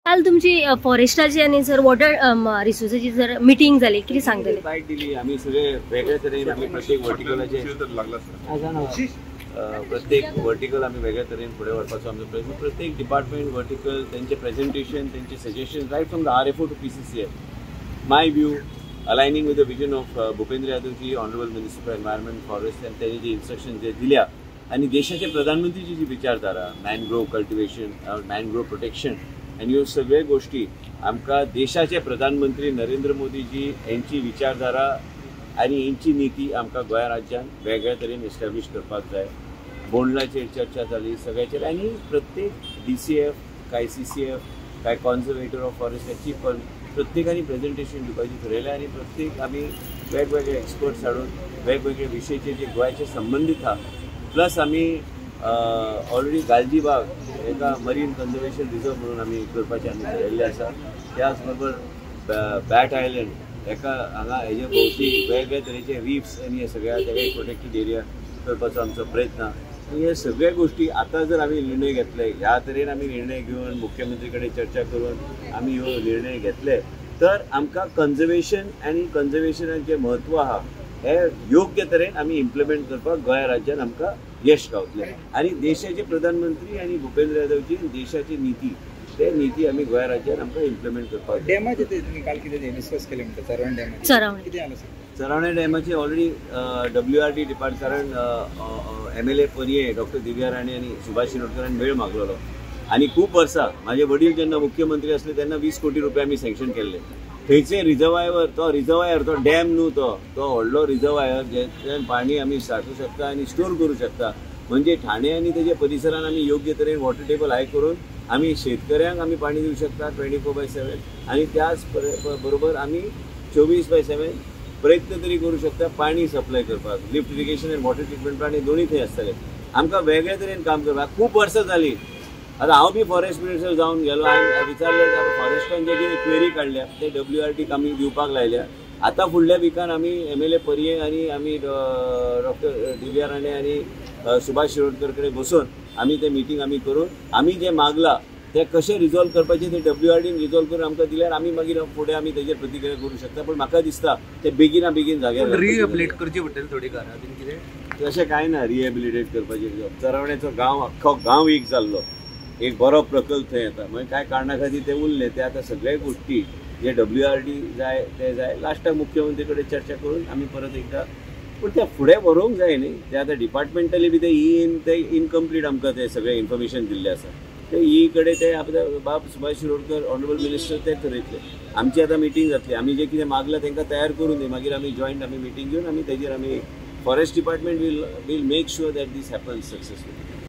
काल तुमची फॉरेस्टाची आनी सर वॉटर रिसोर्साची जर मिटींग जाली, कितें सांगतले? बायट दिली आमी सगळे वेगळे तरेन, आमी प्रत्येक वर्टिकलाचे प्रत्येक वर्टिकल आमी वेगळे तरेन फुडें व्हरपाचो आमचो प्रयत्न. प्रत्येक डिपार्टमेंट वर्टिकल तेंचे प्रेझेंटेशन, तेंचे suggestion, right from the RFO to PCCF. My view, aligning with the vision of Bhupendra Yadavji, honourable minister for environment forest, आनी तेणी जी इन्स्ट्रक्शन जे दिल्या आनी देशाचे प्रधानमंत्रीची जी विचारधारा, मॅनग्रोव कल्टिवेशन, मॅनग्रोव प्रोटेक्शन आनी ह्यो सगळे गोष्टी आमकां देशाचे प्रधानमंत्री नरेंद्र मोदीजी यांची विचारधारा आनी यांची नीती आमकां गोंया राज्यान वेगळ्या तरेन एस्टॅब्लीश करपाक जाय. बोंडलाचेर चर्चा जाली सगळ्याचेर आनी प्रत्येक DCF काय CCF काय कॉन्झर्वेटर ऑफ फॉरेस्ट याची प्रत्येकानी प्रेझेंटेशन दिवपाचें थरयलें आनी प्रत्येक आमी वेगवेगळे एक्सपर्ट्स हाडून वेगवेगळे विशयाचेर जे गोंयाचे संबंदीत आहा, प्लस आमी ऑलरेडी गालजीबाग एका मरीन कन्जर्वेशन रिजर्व म्हणून आमी करपाचें आमी थरयल्लें आसा. त्याच बरोबर बॅट आयलंड एका हांगा हेजे भोंवती वेगवेगळे तरेचे रिफ्स आनी हे सगळ्या तेका एक प्रोटेक्टेड एरिया करपाचो आमचो प्रयत्न. आनी हे सगळे गोष्टी आतां जर आमी निर्णय घेतले, ह्या तरेन आमी निर्णय घेवन मुख्यमंत्री कडेन चर्चा करून आमी ह्यो निर्णय घेतले तर आमकां कन्जर्वेशन आनी कन्जर्वेशनाचें म्हत्व आहा हे योग्य तरेन आमी इम्प्लिमेंट करपाक गोंया राज्यान आमकां यश गावतलें. आनी देशाचे प्रधानमंत्री आनी भुपेंद्र यादवजी देशाची नीती, ते नीती आमी गोंया राज्यान आमकां इम्प्लिमेंट करपाक. डॅमाचे ते तुम्ही काल कितें डिस्कस केलें म्हणटा, चरवणे डॅमाचे? चरवणे. कितें आलें? चरवणे डॅमाचे ऑलरेडी WRD depart, कारण MLA Parye doctor Divya Rane आनी सुभाष शिरोडकरान वेळ मागलेलो आनी खूब वर्सां म्हाजे वडील जेन्ना मुख्यमंत्री असले तेन्ना 20 कोटी रुपया आमी सँक्शन केल्ले. थंयचे रिजर्वायर, तो रिजर्वायर तो डॅम न्हू, तो तो व्हडलो रिजर्वायर जेतल्यान पाणी आमी साठू शकता आनी स्टोर करूं शकता. म्हणजे ठाणे आनी तेजे परिसरान आमी योग्य तरेन वॉटर टेबल हाय करून आमी शेतकऱ्यांक आमी पाणी दिवं शकता 24/7 आनी त्याच बरोबर आमी 24/7 प्रयत्न तरी करूं शकता पाणी सप्लाय करपाक. लिफ्ट इरिगेशन आनी वॉटर ट्रिटमेंट प्लांट हे दोनूय थंय आसतले. आमकां वेगळे तरेन काम करपाक खूब वर्सां जालीं. आतां हांव बी फॉरेस्ट मिनिस्टर जावन गेलो आनी विचारलें फॉरेस्टान जे कितें क्वेरी काडल्या ते WRT आमी दिवपाक लायल्या. आतां फुडल्या विकान आमी MLA Parye आनी आमी डॉक्टर दिव्या राणे आनी सुभाष शिरोडकर कडेन बसून आमी ते मिटींग आमी करून आमी जे मागला ते कशें रिजॉल्व करपाचें ते WRDन रिजॉल्व करून आमकां दिल्यार आमी मागीर फुडें आमी तेजेर प्रतिक्रिया करूं शकता. पूण म्हाका दिसता ते बेगिना बेगीन जाग्यार रिहेबिलिटेट करची पडटली थोडी घरां बीन कितें तशें कांय ना. रिहेबिलिटेट करपाचें, चरवण्याचो गांव अख्खो गांव एक जाल्लो, एक बरो प्रकल्प थंय येता, मागीर कांय कारणा खातीर ते उरले. ते आतां सगळे गोष्टी जे WRD जाय ते जाय, लास्टाक मुख्यमंत्री कडेन चर्चा करून आमी परत एकदां, पूण ते फुडें व्हरूंक जाय न्ही. ते आतां डिपार्टमेंटली बी ते इन ते इनकम्प्लीट आमकां ते सगळें इन्फॉर्मेशन दिल्लें आसा. ते ई कडेन ते आपल्या बाब सुभाष शिरोडकर ऑनरेबल मिनिस्टर ते थरयतले. आमची आतां मिटींग जातली, आमी जें कितें मागलां तांकां तयार करून दी, मागीर आमी जॉयंट आमी मिटींग घेवन आमी तेजेर आमी forest department will make sure that this happens successfully.